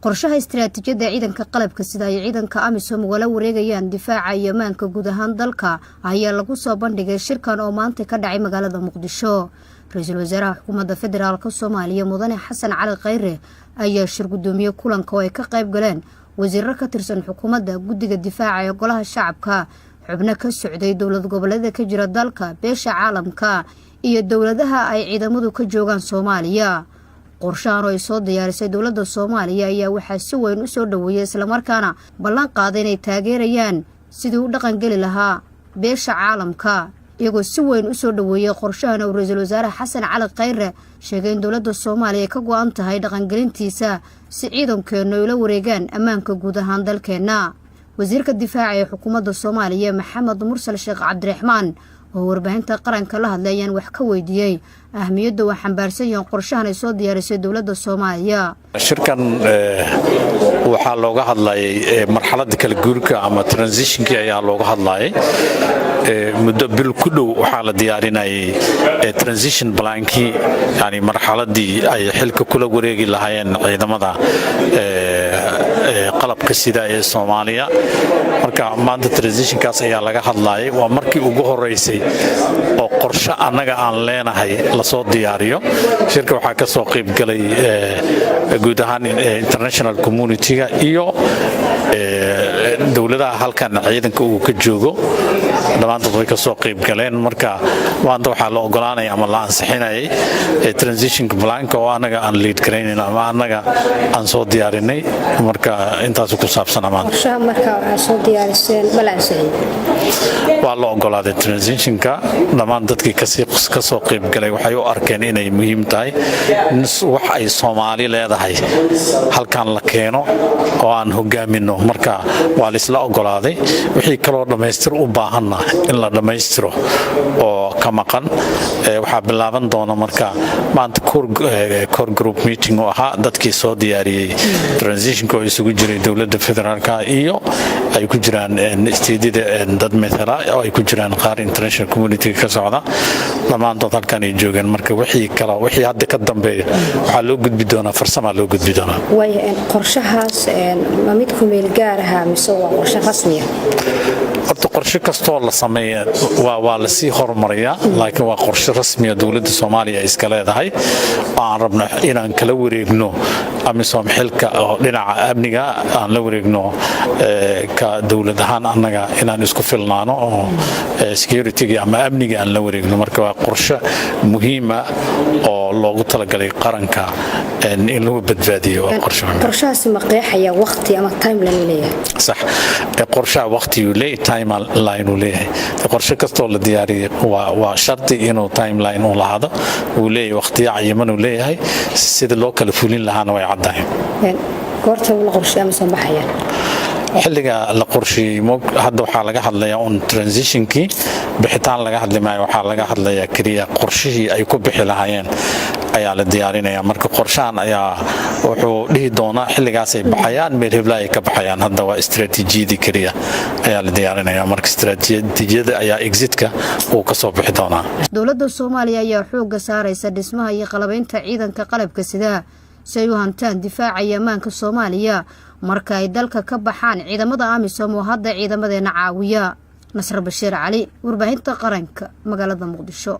Qorshaha istiraatiijiyadda ciidanka qalabka sida ay ciidanka AMISOM ugala wareegayaan difaaca iyo ammaanka guud ahaan dalka ayaa lagu soo bandhigay shirkan oo maanta ka dhacay magaalada Muqdisho. Ra-iisul wasaaraha xukuumadda federaalka Soomaaliya, Mudane Xasan Cali Khayre, ayaa shir gudoomiye kulanka oo ay ka qayb galeen wasiiro ka tirsan xukuumadda, guddiga difaaca ee golaha shacabka, xubno ka socday dowlad goboleeda ka jira dalka, beesha caalamka iyo dowladaha ay ciidamadu ka joogaan Soomaaliya. Qorshahan oo ay soo diyaarisay dowladda Soomaaliya ayaa waxaa si weyn u soo dhoweeyay islamarkaana ballan qaaday inay taageerayaan sidii u dhaqangeli lahaa beesha caalamka, iyagoo si weyn u soo dhoweeyey qorshahan uu ra-iisul wasaare Xasan Cali Khayre sheegay in dowladda Soomaaliya ay ka go-an tahay dhaqangelintiisa si ciidankeennu ay ula wareegaan ammaanka guud ahaan dalkeenna. Wasiirka difaaca ee xukuumadda Soomaaliya, Maxamed Mursal Sheekh Cabdiraxmaan, oo warbaahinta qaranka la hadlay, ayaan wax ka weydiiyey ahmiyadda uu xambaarsan yahay qorshahan ay soo diyaarisay dowladda Soomaaliya. Shirkan waxaa looga hadlayay marxaladda kala guurka ama transitionkii ayaa looga hadlayay. Muddo bil ku dhow waxaa la diyaarinayay transition plankii, yani marxaladii ay xilka kula wareegi lahaayeen ciidamada qalabka sida ee Soomaaliya. Marka maanta transitionkaas ayaa laga hadlayay. Waa markii ugu horeysay oo qorshe annaga aan leenahay lasoo diyaariyo. Shirka waxaa ka soo qaybgalay guud ahaan international community-ga iyo dowladaha halkan ciidanka uu ka joogo. Dhammaantood way ka soo qayb galeen. Marka maanta waxaa la ogolaanaya ama la ansixinayay transition planka oo annaga aan lead garaynayn ama annaga aan soo diyaarinay. Marka intaasu ku saabsan maanta. Qorshaha marka waxaa soo diyaariseen ma la ansixiyey? Waa la ogolaaday transitionka. Dhammaan dadkii ka soo qaybgalay waxay u arkeen inay muhiim tahay in wax ay Soomaali leedahay halkan la keeno oo aan hogaamino. Marka waa laisla ogolaaday. Wixii kaloo dhammaystir u baahanna in la dhammaystiro oo ka maqan waxaa bilaaban doona. Marka maanta core group meeting oo ahaa dadkii soo diyaariyey transitionka oo isugu jiray dowladda federaalka iyo ay ku jiraan stateyada dad metela oo ay ku jiraan qaar international community ka socda, dhammaantood halkan ay joogeen. Marka wixii kale, wixii hadda ka dambeeya, waxaa loo gudbi doonaa farsamaa loo gudbi doonaa. Waaya, qorshahaas ma mid ku meel gaar ahaa mise waa qorshe rasmiya? Horta qorshe kastoo la sameeya waa lasii horumariyaa, laakiin waa qorshe rasmiya dowladda Soomaaliya ay iska leedahay oo aan rabno inaan kala wareegno AMISOM xilka oo dhinaca amniga aan la wareegno ka dowlad ahaan, annaga inaan isku filnaano oo security ama amniga aan la wareegno. Marka waa qorshe muhiima oo loogu talagalay qaranka in lagu badbaadiyo. Qorshahaasi ma qeexaya waqti ama timeline uu leeyahay? Sax, qorshaha waqtiguu leeyahay, timeline uu leeyahay. Qorshe kastoo la diyaariyay waa shardi inuu timeline u lahaado. Uu leeyahay waqtiyo cayiman uu leeyahay, sida loo kala fulin lahaana way caddahay. Goorta la qorshay ama soo baxayaan? Xilliga la qorsheeyey hadda waxaa laga hadlayaa un transitionkii. Bixitaan laga hadli maayo, waxaa laga hadlayaa keliya qorshihii ay ku bixi lahaayeen ayaa la diyaarinaya. Marka qorshahan ayaa wuxuu dhihi doonaa xilligaasay baxayaan, meel hebla ay ka baxayaan. Hadda waa istaraatiijiyadii keliya ayaa la diyaarinaya. Marka istaraatiijiyada ayaa exitka uu ka soo bixi doonaa. Dowladda Soomaaliya ayaa xoogga saaraysa dhismaha iyo qalabaynta ciidanka qalabka sida si ay u hantaan difaaca iyo ammaanka Soomaaliya marka ay dalka ka baxaan ciidamada AMISOM oo hadda ciidamadeena caawiya. Nasre Bashiir Cali, warbaahinta qaranka, magaalada Muqdisho.